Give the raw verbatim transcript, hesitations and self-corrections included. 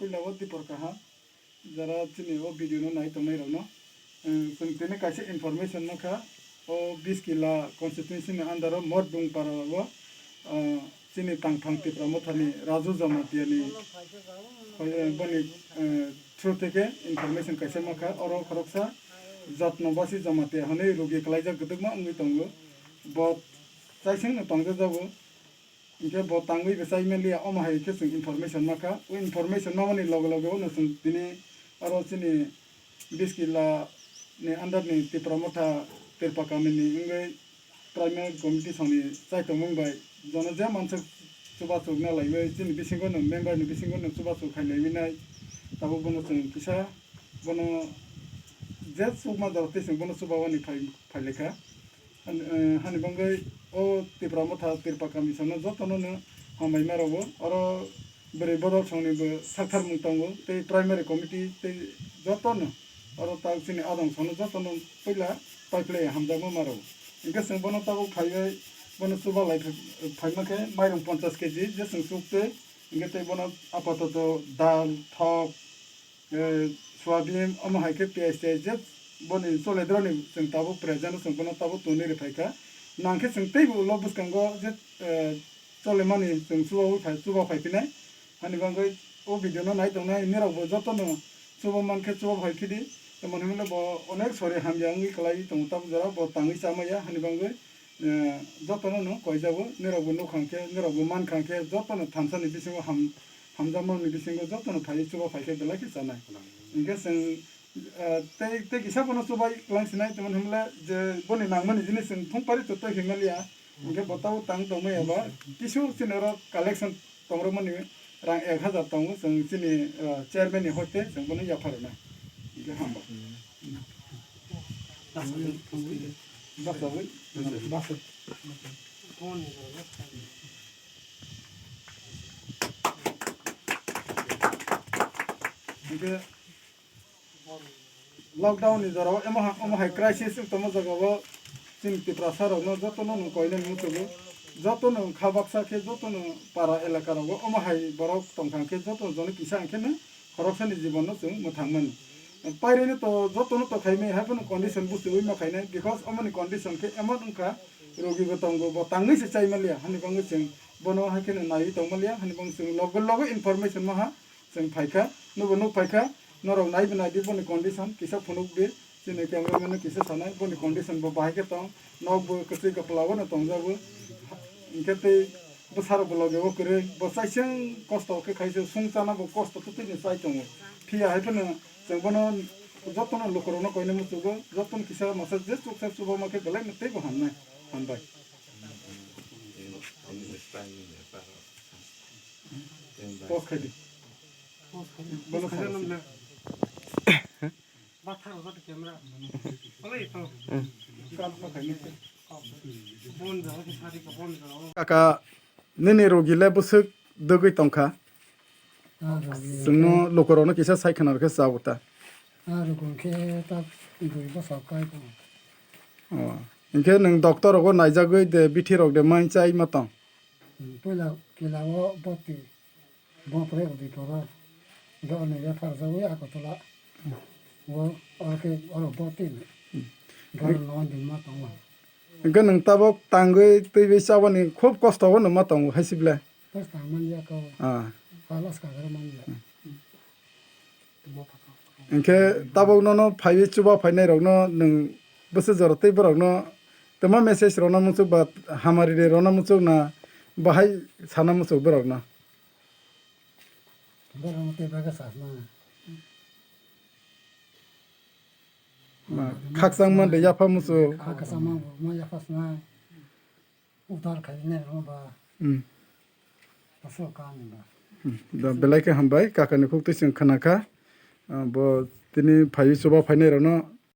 Puila o Tipor Kaham, jara chini o video no nai tongnai rok no, eh, chwng tini kaisa information no kha, o Biskila constituency ni under o Motbung para o, eh, chini tangthang Tipra Motha ni Raju Jamatia ni, eh, boni, eh, through theke information kaisa ma kha, oro khoroksa Jotno Basi Jamatia hwnwi rugi kwlaijak kwdwkma wngwi tongo, bo chaising no tongjajago. Hinkhe bo tangwi bwsai manliya, omo hai khe chwng information ma kha. O information ma mani loge loge o no chwng tini oro chini Biskila ni under ni Tipra Motha Tirpa Kami ni wngwi primary committee song ni chaitomung bai jono je mansuk chubachu na laiwi chini bisingo no member ni bisingo no chubachu khai laiwi nai. Tabuk bono chwng kisa bono je chukma jora twi chwng bono chuba wani phai, phai lai kha. Hani, eh, hani bangwi o Tipra Motha, Tirpa Kami songno jotono no hambai ma rwo. Oro bwrwi bodol songni bo saktharmung tongo, tei primary committee tei jotono oro tak chini adong songno jotono puila paiphlai hamjakma ma rwo. Hinkhe chwng bono tabuk phaiwi bono chuba lai phai-, phaima khe mairung ponchash K G je chwng chuk tei hinkhe tei bono apatoto dal, thok, eh, soyabin, omo hai khe piyaj tiyaj je boni chole droni chwng tabuk present o chwng bono tabuk tonwi rw phai kha. Nang khe chwng teibo ulo bwskango je, eh, cholemani chwng chubaui phai, chuba phai phinai. Hani bangwi o video no nai tongnai nirok bo jotono chuba man khe chuba phai phidi. Tamo hinmale bo onek sori hamya wngwi kwlai tongo tabuk jora bo tangwi cha maya hani bangwi. Eh, jotono no koijago, nirok bo nukha khe, nirok bo mankha khe, jotono thansa ni bisingo ham-, hamjakma ni bisingo jotono phaiwi chuba phai khe belai khe chanai. Hinkhe chwng, eh, tei, tei kisa bono chubai kwlang sinai, tamo hinmale je boni nangmani jinis chwng thung pari to toi hinmaliya. Hinkhe bo tabuk tang tongmaya ba kisu chini oro collection tongrwmani rang ek hajar tongo chwng chini, eh, chairman ni hoite chwng bono yapharuna. Hinkhe hamba. Basa wi. Basa. Hinkhe lockdown ni jorao emo ha-, omo hai crisis wng tongma jagao chini Tiprasa rokno jotono nwng koinani muchungo, jotono kha baksa khe jotono para elaka rogo omo hai borok tongkha khe jotono joni kisa hwnkhe no khoroksani jibono chwng mwthangmani. Pairino to jotono to khaimai, haiphano condition buchiwi ma khainai, because omoni condition khe emon wngkha, rogi bo tongo, bo tangwi se chaimaliya, hani bangwi chwng bono haikheno naiwi tongmaliya, hani bangwi chwng logo logo information maha chwng phaikha, nubo nuk phaikha, norok naibi naidi boni condition, kisa phunukdi, chini cameraman no kisa sanai, boni condition bo bahai khe tong, nok bo kwchwi kwpla o no tongjago, hinkhe tei bwsarok bo loge o kwrwi, bo chaising kosto khe khaise sung chana bo kosto twtwi ni chai tongo. Phiya hai phano chwng bono jotono lukurokno koinai muchugo, jotono kisa masa je chuksa chuba ma khe belai no teibo hamnai, hambai. Pause khai di. Bono pause khai di. Kaka, nini rogi le bwswk dwgwi tongkha? Ah, rogi chwngno lukurokno kisa sai khna rwkhe cha bo ta. Ah, rogi khe ta dui bosor kai tongo. Oh. Hinkhe nwng doctor rogo naijagwi de bithi rok de mai chai ma tong? Hmm, puila kila o boti. Bo pore udi poro. Bo ni ya phar jawi Agartala. Bo oro ke oro bo tin. Garo no din ma tongo. Hinkhe nwng tabok tangwi twiwi chabani khub kosto o nwng ma tongo hai sible. Bas tang man ya ko. Ah. Palas ka garo man ya. Hinkhe tabok nono phaiwi chuba phainai rokno nwng bwswk jora tei borokno twma message rwna muchuk ba hamari de rwna muchuk na bahai sana muchuk borokno? Borok tei bagwi sasna. Ma, khakchangma de yapha muchuk. Khakchangma bo ma yapha sna. Udar khai ne ro ba. Hmm. Aswk ka ni ba. Hmm. Da belai khe hambai, kakani khuk twi chwng khna kha. Ah, bo tini phaiwi chuba phainai rokno